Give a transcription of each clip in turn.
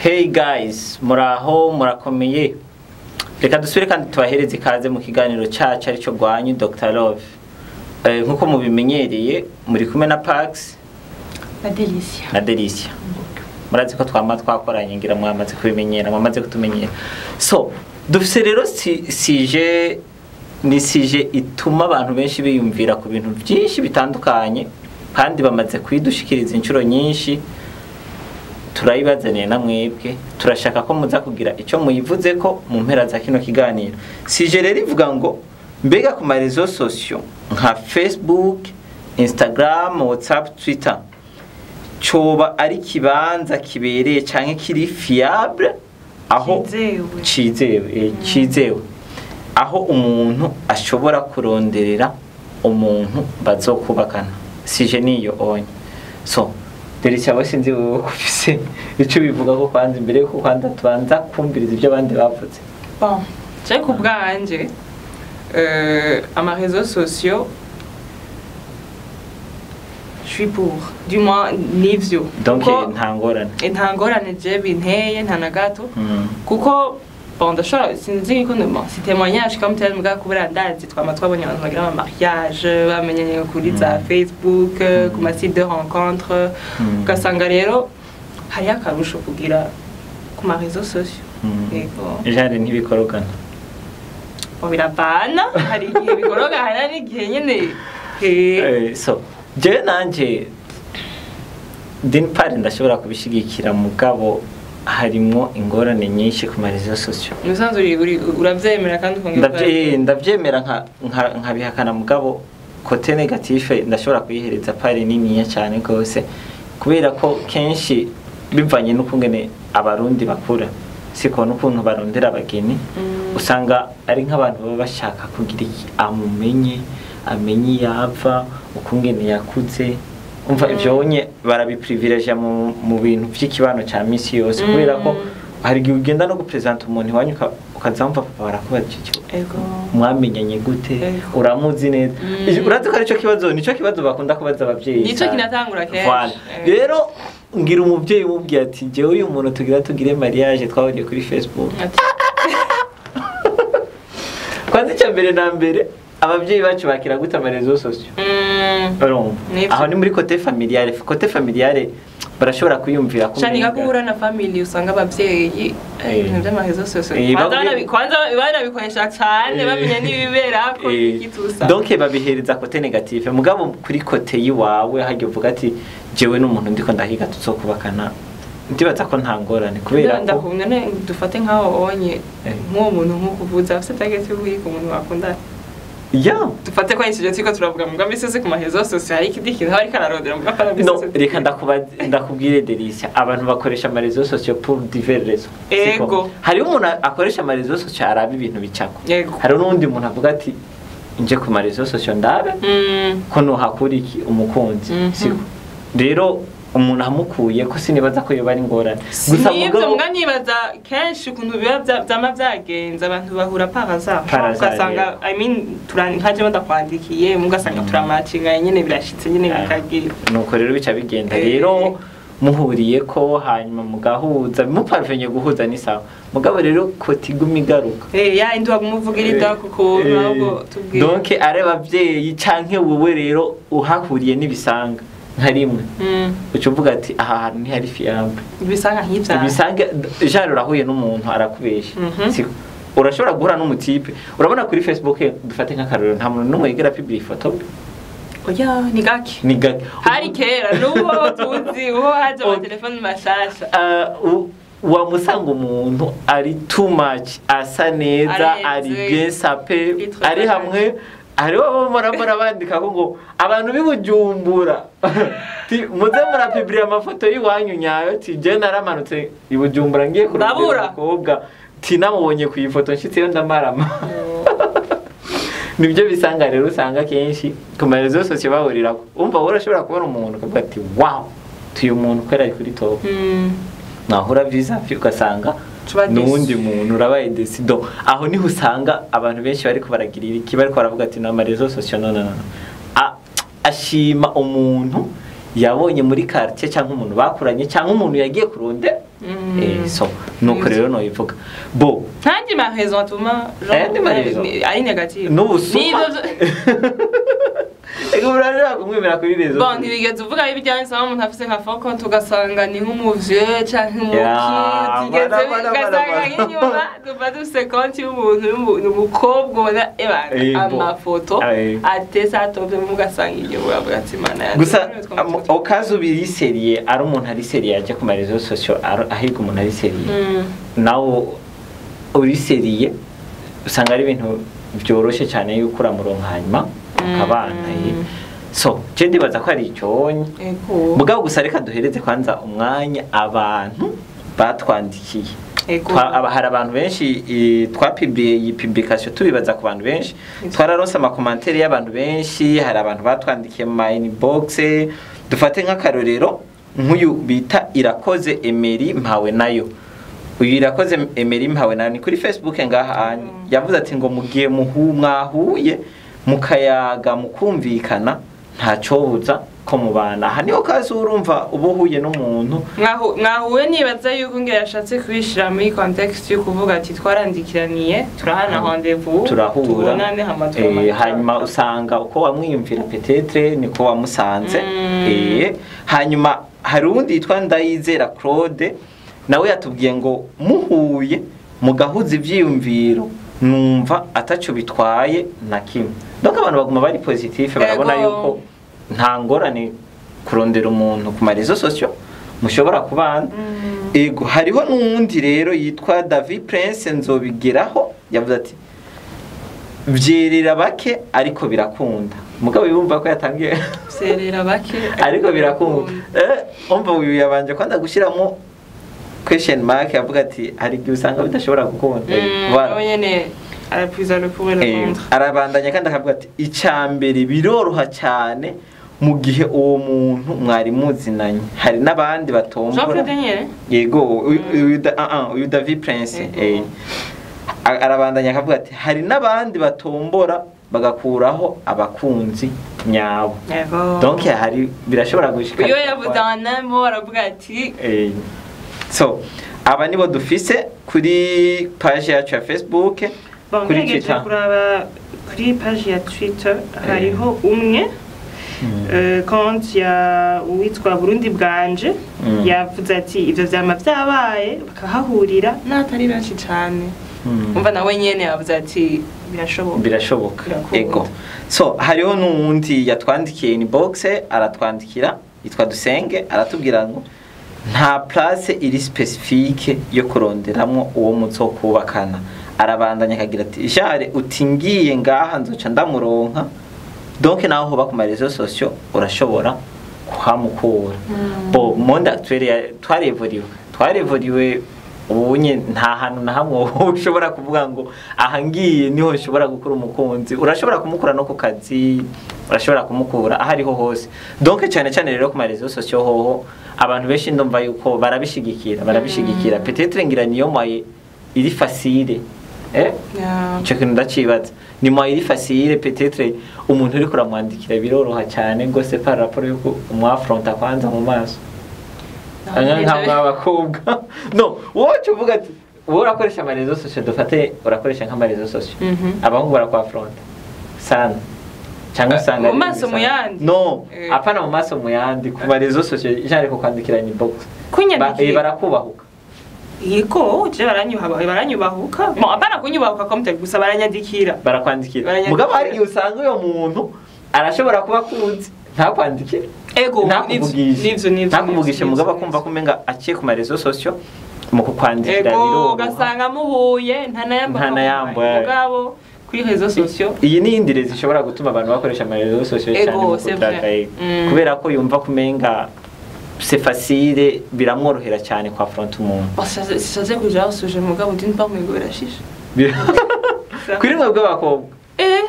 Hey guys, muraho, murakomeye? Reka dusubire kandi tubahereze ikaze mu kiganiro cacu arico gwanyu Dr Love. Nkuko mubimenyereye, muri kumwe na Pax na Delicia. Na Delicia. Murazi ko twama twakoranye, ngira mwamaze kubimenyera, mwamaze kutumenyera. So dufise rero sujet, ni sujet ituma abantu benshi biyumvira ku bintu byinshi bitandukanye, kandi bamaze kwidushikiriza inshuro nyinshi. Turayibazaniye na mwebwe, turashaka ko muza kugira icyo muyivuze ko mu mpera za kino kiganiro. Sujet rero ivuga ngo: mbega ku ma réseaux sociaux nka Facebook, Instagram, WhatsApp, Twitter coba ari kibanza kibereye canke kiri fiable aho Cizewe. Cizewe, cizewe aho umuntu ashobora kuronderera umuntu bazokubakana? Sujet niyo onye. So Delicia, we sinzi wowe ko ufise ico bivuga ko kwanza, imbere yuko kwanza tubanza kumviriza ibyo abandi bavuze. Bon, je ku bwanje, ama réseaux sociaux, je suis pour, du moins nivyo. Donc Kuko nta ngorane. Nta ngorane je binteye, nta na gato. Kuko bon, ndashobora, sinzi ko, bon, si témoignage comme tel, mbwa kubera ndazi twama twabonye abantu bagira ama mariage bamenyanye kuri za Facebook, ku ma site de rencontre. Ugasanga rero hariyo akarusho kugira ku ma réseaux sociaux. Yego. Genre ntibikorogana. Bon, biravana, hari igihe bikoroga, hari n'igihe nyene. So jewe nanje d'une part ndashobora kubishigikira, mugabo harimwo ingorane nyinshi ku ma réseaux sociaux. Umusanzu uravyemera kandi ukongera Ndavyemera nkabihakana, mugabo côté négatif ndashobora kuyihereza part niniya cyane rwose, kubera ko kenshi bivanye n'ukungene Abarundi bakura, siko, n'ukuntu barondera abageni, usanga ari nk'abantu baba bashaka kugira iki, amumenye, amenye iyo ava, ukungene yakuze. Umva, ivyo onye barabiprivilegia mu bintu vy'ikibano ca misi yose, kubera ko hari igihe ugenda no gupresenta umuntu iwanyu, ukaza wumva papa barakubaza icyo: "Mwamenyanye gute?" "Uramuzi neza?" Urazi ko arico kibazo, nico kibazo bakunda kubaza abavyeyi Nico cane. kinatangura kenshi. Voilà. Rero ngira umuvyeyi umubwiye ati: "Jewe uyu muntu tugira tugire mariage twahuriye kuri Facebook." Kwanza icya mbere na mbere, abavyeyi bacu bakira gute ama réseaux sociaux? Urumva, Nivyo. aho ni muri côté familiale. Côté familiale barashobora kwiyumvira ko Shani umenga- guhura na family, usanga abavyeyi ibintu vy'ama réseaux sociaux kwanza kwanza banabikoresha cane, bamenya n'ibiberako, ikitusa. Donc babihereza côté négatif, mugabo kuri côté yiwawe hajya uvuga ati: "Jewe n'umuntu ndiko ndahiga tuzokubakana", ndibaza ko nta ngorane, kubera ko Ndakubona ne, dufate nk'aho onye nk'uwo muntu, nk'uko uvuze, afite target yo guhiga umuntu bakundana. Dufate ko ari turiko turavuga, muga misi yose ku ma réseaux sociaux hari ikindi kintu aba ariko ararondera, muga apana misi No, yose. reka ndakubwire Delicia, abantu bakoresha ama réseaux sociaux pour divers raisons. Siko? Hariho umuntu akoresha ama réseaux sociaux araba ibintu bicako. Hari n'uwundi muntu avuga ati: "Nje ku ma réseaux sociaux ndabe ko nohakura iki, umukunzi." Siko? Rero umuntu amukuye ko, sinibaza ko yoba ari ingorane gusa. Nibyo. Mugabo Muga nibaza kenshi ukuntu biba vyama vyagenze, abantu bahura par hasard. Par hasard, Ugasanga, I mean, nka jewe ndakwandikiye, mugasanga turamacinga nyene, birashitse nyene, bikagira. Nuko rero bica bigenda. Rero muhuriye ko, hanyuma mugahuza, muparvenye guhuza, ni sawa. Mugabo rero côté iguma igaruka. Ya indi waguma uvugira idako ukuntu, ahubwo tubwire. Donc ari abavyeyi canke wowe rero uhahuriye n'ibisanga nka rimwe, uca uvuga ati: "Aha hantu ntihari fiable." Ibisanga nk'ivya Ibisanga, genre urahuye n'umuntu arakubesha. Siko? Urashobora guhura n'umu type urabona kuri Facebook, dufate nk'akarorero, nta muntu n'umwe yigera publie ifoto. Oya, ni gake. Ni gake. Hari kera, n'ubu tuzi uwo haje amatelefoni mashasha. Wamusanga umuntu ari too much, asa neza, Arenze. ari bien sapé, Yitwa ari hamwe hariho abo murabona bandika ko ngo abantu b'i Bujumbura ti muze murapublier amafoto y'iwanyu nyayo, ti je naramanutse i Bujumbura ngiye kurondera Ndabura. umukobwa, ti namubonye ku ifoto, nshitseyo ndamarama. Nibyo bisanga rero usanga kenshi ku ma réseaux sociaux bahurirako. Umva, wowe urashobora kubona umuntu ukavuga ati: "Wow, tuyu muntu kwera ari kuri top." Mwahura vis-à-vis ugasanga Tuba n'uwundi déçu. muntu, urabaye déçu. Donc aho niho usanga abantu benshi bariko baragirira iki, bariko baravuga ati: "N'ama réseaux sociaux, no, no, no." Ashima umuntu yabonye muri quartier, cyangwa umuntu bakuranye, cyangwa umuntu yagiye kurondera. So nuko rero nobivuga bo Ntandi ma raison atuma Ayandi ma raison. Ari négative. N'ubusuma. Ego, urashobora kumwemera kuri réseaux. Bon, ntibigeze uvuga ibijyanye n'aho umuntu afise nka faux compte, ugasanga ni nk'umuvyeyi canke Ya, umuki, voilà, voilà, ugasanga voilà. nk'inyuma tuba dufise konti y'umuntu ni umukobwa ubona ebana Bo. amafoto atese atovye, ugasanga inyuma uravuga ati: "Mana yanjye." Gusa okazi ubiri sérieux, ari umuntu ari sérieux ajya ku ma réseaux sociaux, ahiga umuntu ari sérieux, nawe uri sérieux, usanga ari ibintu byoroshe cyane yuko uramuronka hanyuma ukabana. So je ndibaza ko ari icyonye. Mugabo gusa reka duhereze kwanza umwanya abantu batwandikiye. Hari abantu benshi, twapubliye iyi publication tubibaza ku bantu benshi, twararonse ama commentaires y'abantu benshi. Hari abantu batwandikiye mu ma inbox. Dufate nk'akarorero nk'uyu bita Irakoze Emery Mpawe nayo. Uyu Irakoze Emery Mpawe nayo ni kuri Facebook ngaha. Yavuze ati ngo mugiye muhu mwahuye mukayaga mukumvikana, ntacobuza ko mubana. Aha niho kazi urumva uba uhuye n'umuntu. Mwahuye, nibaza yuko ngira yashatse kubishira muri contexte yo kuvuga ati twarandikiraniye, turahana rendez-vous, turahura, tubonane, hama turamanuka. Hanyuma usanga uko wamwiyumvira peut-être niko wamusanze. Hanyuma hari uwundi yitwa Ndayizera Claude, nawe yatubwiye ngo muhuye mugahuza ivyiyumviro, numva ataco bitwaye na kimwe. Donc abantu baguma bari positif, barabona yuko nta ngorane kurondera umuntu ku ma réseaux sociaux mushobora kubana. Ego, hariho n'uwundi rero yitwa David Prince Nzobigeraho, yavuze ati vyerera bake ariko birakunda. Mugabo yumva ko yatangiye Vyerera bake ariko birakunda. Umva, uyu yabanje kwanda gushyiramo question mark, yavuga ati hari igihe usanga bidashobora gukunda. Voilà. Nawe nyene arapuza le pour et le contre. Arabandanya kandi akavuga ati icya mbere biroroha cyane mu gihe uwo muntu mwari muzinanye, hari n'abandi Jean batombora. Claude nyene. Yego, uyu David Prince. Arabandanya akavuga ati hari n'abandi batombora bagakuraho abakunzi nyabo. Donc hari birashobora gushika. Iyo yavuze en un mot, aravuga ati So aba nibo dufise kuri page yacu ya Facebook. Bon, kuri ngerageje Twitter. Kuraba kuri page ya Twitter, hariho umwe, konti ya uwitwa Burundi bwanje, yavuze ati ivyo vyama vyabaye bakahahurira n'atari benshi cane. Umva, nawe nyene yavuze ati birashoboka. Birashoboka. Birakunda. Ego, so hariho n'uwundi yatwandikiye inbox, aratwandikira yitwa Dusenge, aratubwira ngo nta place iri spécifique yo kuronderamwo uwo muzokubakana. Arabandanya akagira ati jare uti ngiye ngaha nzoca ndamuronka. Donc naho hoba ku ma réseaux sociaux urashobora kuhamukura. Bo monde actuel twarevuriwe ubunye, nta hantu na hamwe ushobora kuvuga ngo aha ngiye niho nshobora gukura umukunzi. Urashobora kumukura no ku kazi, urashobora kumukura aho ariho hose. Donc cyane cyane rero ku ma réseaux sociaux hoho abantu benshi ndumva yuko barabishigikira. Peut-être ngira niyo moyen iri facile. Ico kintu ndacibaza, ni moyen iri facile. Peut-être umuntu uriko uramwandikira biroroha cyane gose par rapport yuko umwafronta kwanza mu maso nka mw'abakobwa. No wowe uca uvuga ati wowe urakoresha ama réseaux sociaux, dufate urakoresha nk'ama réseaux sociaux, abahungu barakwafronta sana cyangwa usanga Mu ari maso ibintu mu bisanzwe? yandi? No, apana mu maso mu yandi, ku ma réseaux sociaux, genre kukwandikira inbox. Kunyandikira? Barakubahuka. Yego, je baranyubahuka. Bon, apana kunyubahuka comme tel, gusa baranyandikira. Barakwandikira. Baranyandikira. Mugabo hari igihe usanga uyo muntu arashobora kuba akuzi ntakwandikire, Ego, ntakuvugishe, nivyo, ntakuvugishe, nivyo, mugabo nivyo. akumva ko umenga aciye ku ma réseaux sociaux mu kukwandikira Ego, biroroha. Ugasanga muhuye nta nayambo. Nta nayambo, Mugabo kuri réseaux sociaux. Iyi ni iyindi raison ishobora gutuma abantu bakoresha ama réseaux sociaux cyane Ego, mu c'est kudraga, vrai. ego. Kubera ko yumva kumenga c'est facile, biramworohera cyane kwa affronter umuntu. Bon, sishatse kuja hors mugabo d'une part ngo birashishe. Kuri mwe bw'abakobwa?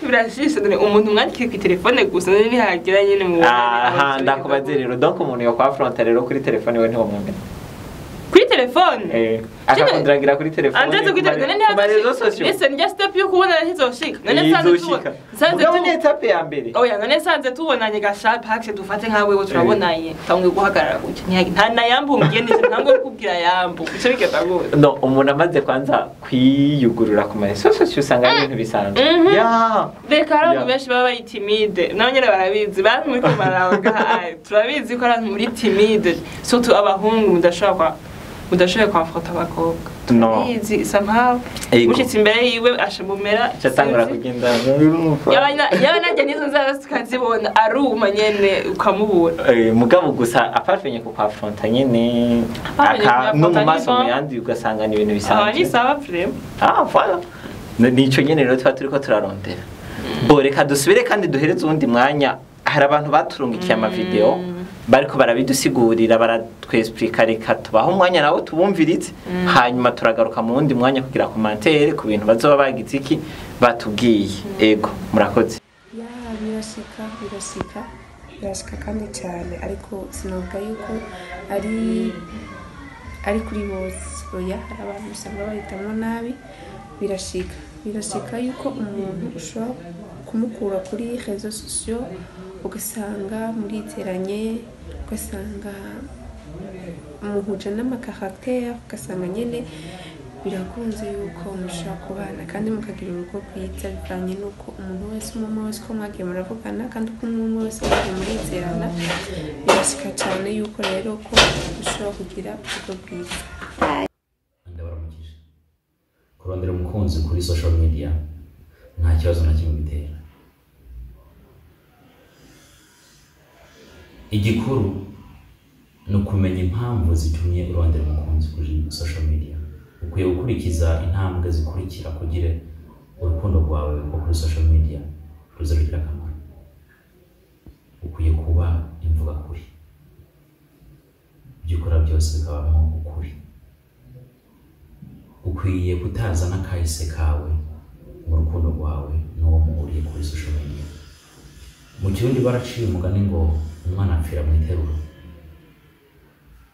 Birashishe dore umuntu mwandikiye ku telefone gusa none nihagira nyene mu Aha ndakubaze rero, donc umuntu yo kwa affronter rero kuri telefone we ntiwamwemera? Kuri Telefone. Akakudrangira kuri telefone. Andetse kuri telefone ku ma réseaux sociaux. Ese njya step yo kubonana ntizoshika? None nsanze Izoshika. tubona, nsanze Mugabo ni étape ya mbere. Oya, none nsanze tubonanye gasha paxe, dufate nka wewe, turabonanye, tangiye guhagarara gutya, nta na yambu mbwiye neza, ntabwo kukubwira yambu, ico bigenda gute? No, umuntu amaze kwanza kwiyugurura ku ma réseaux sociaux, usanga ari ibintu bisanzwe. Ya. Reka, hari abantu Yeah. benshi baba bari timide, nabo nyene barabizi. Bantu muri kumaranga, turabizi ko ari abantu muri timide, surtout abahungu, mudashobora kwafata abakobwa. No. Turabizi somehow. Ego. Mushitse imbere yiwe ashamumera. Catangura kugenda. Yaba najya n'izo nzara tukazibona, aruma nyene ukamubura. Mugabo gusa aparvenye ku kwafronta nyene Aparvenye no mu kuyaffronta maso ni mu bon. yandi, ugasanga ni ibintu Aha ni bisanzwe. sawa vraiment. Ah, voilà. Nico nyene rero tuba turiko turarondera. Bo reka dusubire kandi duhereze uwundi mwanya. Hari abantu baturungikiye amavideo bariko barabidusigurira, baratwesplika. Reka tubahe umwanya nabo tubumvirize, hanyuma turagaruka mu wundi mwanya kugira commentaire ku bintu bazoba bagize iki batubwiye. Ego, murakoze. Ya, birashika, birashika, birashika kandi cyane, ariko sinavuga yuko ari kuri bose. Oya, hari abantu usanga bahitamo nabi. Birashika, birashika yuko umuntu ushobora kumukura kuri réseaux sociaux, ugasanga muriteranye, ugasanga muhuje n'ama caractère, ugasanga nyine birakunze yuko mushobora kubana kandi mukagira urugo rwiza, bivanye n'uko umuntu wese, umwe umwe wese, uko mwagiye muravugana kandi uko umwe umwe wese mwagiye murizerana. Birashika cyane yuko rero ko mushobora kugira urugo rwiza. Ndabaramukije. Kurondera umukunzi kuri social media nta kibazo na kimwe bitera. Igikuru ni ukumenya impamvu zitumye urondera umukunzi kuri social media. Ukwiye gukurikiza intambwe zikurikira kugira urukundo rwawe rwo kuri social media ruze rugira akamaro. Ukwiye kuba imvuga kuri, ibyo ukora byose bikabamo ukuri. Ukwiye kutazana akahise kawe mu rukundo rwawe n'uwo muhuriye kuri social media. Mu Kirundi baraciye umugani ngo umwana apfira mu iterura.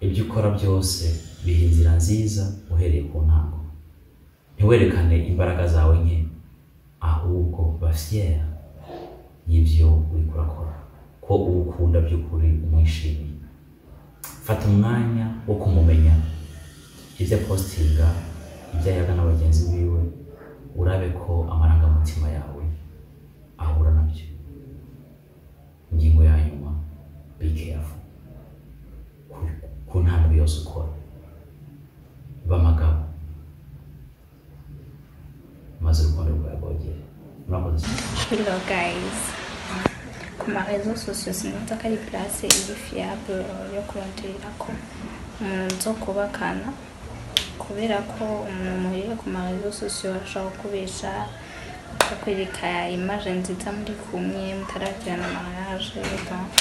Ibyo ukora byose biha inzira nziza uhereye ku ntango. Ntiwerekane imbaraga zawe nke, ahubwo ba fier y'ibyo uriko urakora, ko uwo ukunda by'ukuri umwishimiye. Fata umwanya wo kumumenya, ibyo apostinga, ibyo ayaga na bagenzi biwe, urabe ko amarangamutima yawe ahura nabyo. Ingingo ya nyuma, be careful ku ntambwe yose ukora. Ba magabo maze urukundo rwawe rwogere. Murakoze. Hello guys. Ku ma réseaux sociaux sinumva ko ari place iri fiable yo kurondererako umuntu zo kubakana, kubera ko umuntu muhuriye ku ma réseaux sociaux ashobora kukubesha, akakwereka image nziza muri kumwe mutaragirana mariage, donc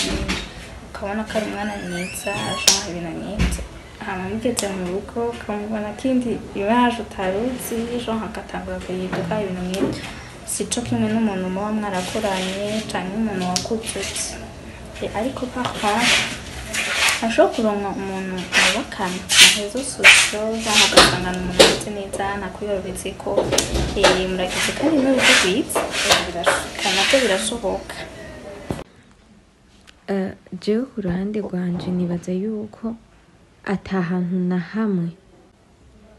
ukabona ko ari umwana mwiza, genre ibintu nk'ivyo. Hama mugeze mu rugo ukamubona kindi image utaruzi, genre agatangura guhinduka, ibintu nk'ivyo. Sico kimwe n'umuntu muba mwarakuranye canke umuntu wakuze uzi. Ariko par contre ashobora kuronka umuntu mwubakana ku ma réseaux sociaux, genre ugasanga ni umuntu ameze neza, ntakwiyorobetseko, muragize kandi n'urugo rwiza. Birashika, navyo birashoboka. Jewe ku ruhande rwanje nibaza yuko ata hantu na hamwe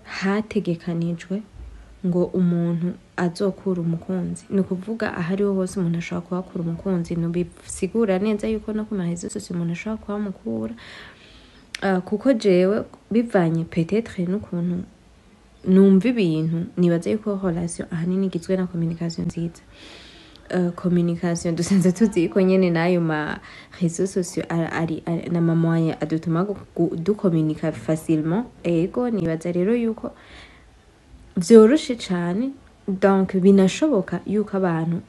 hategekanijwe ngo umuntu azokura umukunzi. Ni ukuvuga ahariho hose umuntu ashobora kuhakura umukunzi. Ntibisigura neza yuko no ku ma réseaux sociaux umuntu ashobora kuhamukura. Kuko jewe bivanye peut-être n'ukuntu numva ibintu, nibaza yuko relation ahanini igizwe na communication nziza. Communication dusanzwe tuzi ko nyene n'ayo ma réseaux sociaux ari n'ama moyens adutuma dukominika facilement. Ego, nibaza rero yuko vyoroshe cane, donc binashoboka yuko abantu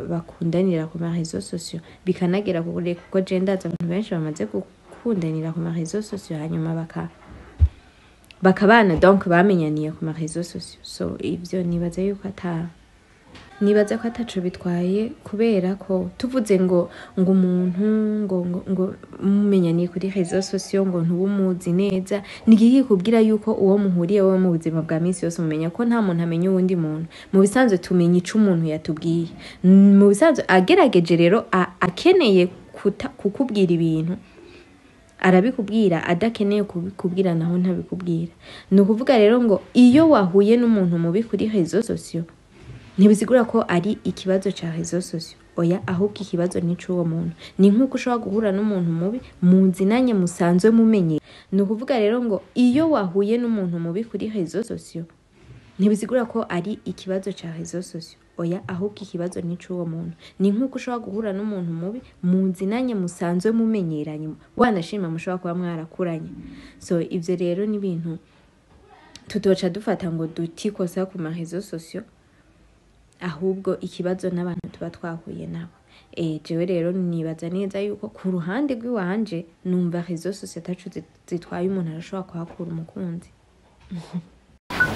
bakundanira ku ma réseaux sociaux, bikanagera kure, kuko je ndazi abantu benshi bamaze gukundanira ku ma réseaux sociaux, hanyuma bakabana, donc bamenyaniye ku ma réseaux sociaux. So ivyo nibaza yuko ata Nibaza ko ataco bitwaye, kubera ko tuvuze ngo umuntu ngo mumenyaniye kuri réseaux sociaux ngo ntubumuzi neza, nigiye kubwira yuko uwo muhuriye wowe mu buzima bwa minsi yose mumenya ko nta muntu amenya uwundi muntu. Mu bisanzwe tumenya ico umuntu yatubwiye. Mu bisanzwe agerageje rero akeneye kukubwira ibintu arabikubwira, adakeneye kubikubwira naho ntabikubwira. Ni ukuvuga rero ngo iyo wahuye n'umuntu mubi kuri réseaux sociaux ntibisigura ko ari ikibazo ca réseaux sociaux, oya, ahubwo ikibazo ni c'uwo muntu. Ni nk'uko ushobora guhura n'umuntu mubi muzinanye musanzwe mumenye. Ni ukuvuga rero ngo iyo wahuye n'umuntu mubi kuri réseaux sociaux ntibisigura ko ari ikibazo ca réseaux sociaux, oya, ahubwo ikibazo ni c'uwo muntu. Ni nk'uko ushobora guhura n'umuntu mubi muzinanye musanzwe mumenyeranye, wanashima mushobora kuba mwarakuranye. So ivyo rero ni ibintu tutoca dufata ngo dutikosa ku ma réseaux sociaux, ahubwo ikibazo n'abantu tuba twahuye nabo. Jewe rero nibaza neza yuko ku ruhande rw'iwanje numva réseaux sociaux ataco zitwaye, umuntu arashobora kuhakura umukunzi.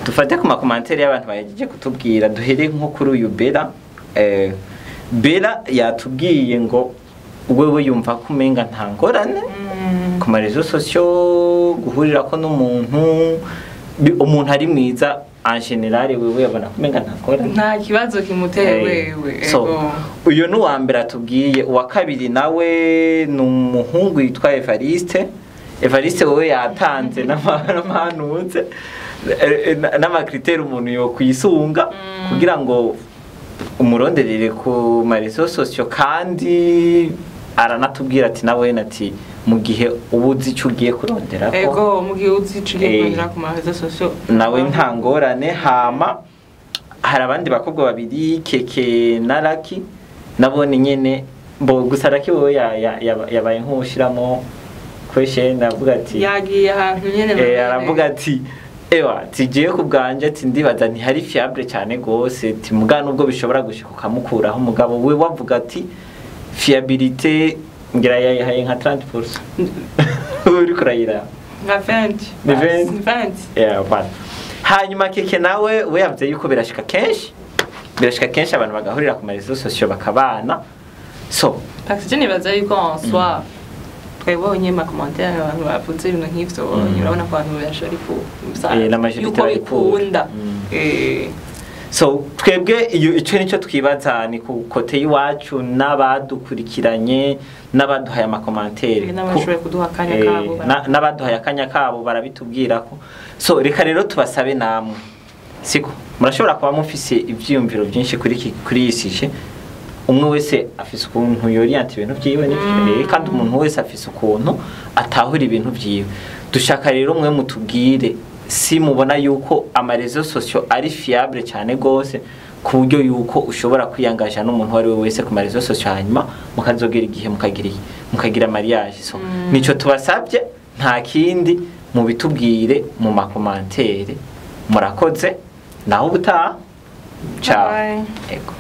Dufate ku ma commentaires y'abantu bahejeje kutubwira, duhere nko kuri uyu Bella. Bella yatubwiye ngo wewe yumva ko umenga nta ngorane ku ma réseaux sociaux guhurira ko n'umuntu, umuntu ari mwiza en général, wewe yabona ko umenga nta ngorane. Nta kibazo kimuteye wewe. So ego. Uyu ni uwa mbere atubwiye. Uwa kabiri nawe ni umuhungu yitwa Evariste. Evariste wowe yatanze n'amahanutse n'ama critères umuntu yokwisunga kugira ngo umuronderere ku ma réseaux sociaux, kandi aranatubwira ati nawe ati mu gihe uba uzi icyo ugiye kurondera ko Ego, mu gihe uzi ico ugiye kurondera ku ma réseaux sociaux, nawe nta ngorane. Hama hari abandi bakobwa babiri, Keke na Laki, nabone nyene bo gusa Laki wowe yabaye nk'ushiramo question, avuga ati yagiye ahantu nyene. Aravuga ati ewa tigiye ku bwanje, ati ndibaza ntihari fiable cyane gose, ati muga nubwo bishobora gushika ukamukuraho, umugabo we wavuga ati fiabilité ngira yayihaye nka 30%, uri kurayira. Nka 20. Ni 20. 20. Yeah, voilà. Hanyuma Keke nawe we yavuze yuko birashika kenshi abantu bagahurira ku ma réseaux sociaux bakabana, so Parce que je nibaza yuko en soi twebonye ma commentaire abantu bavuze ibintu nk'ivyo, urabona ko abantu benshi bari ku La majorité yuko bari pour. bikunda. So twebwe iyo icyo nicyo twibaza ni ku côté y'iwacu n'abadukurikiranye n'abaduhaye ama commentaires N'abashoboye kuduha akanya kabo. N'abaduhaye akanya kabo barabitubwira ko. So reka rero tubasabe namwe, siko murashobora kuba mufise ivyiyumviro byinshi kuri iyi sujet. Umwe wese afise ukuntu yorienta ibintu vyiwe n'ivyo, kandi umuntu wese afise ukuntu atahura ibintu vyiwe. Dushaka rero mwe mutubwire si mubona yuko ama réseaux sociaux ari fiable cyane gose, ku buryo yuko ushobora kwiyangaja n'umuntu uwo ari we wese ku ma réseaux sociaux, hanyuma mukazogera igihe mukagira iki? Mukagira mariage. So nico tubasabye, nta kindi, mubitubwire mu ma commentaires. Murakoze, naho ubutaha, ciao. Bye. Ego.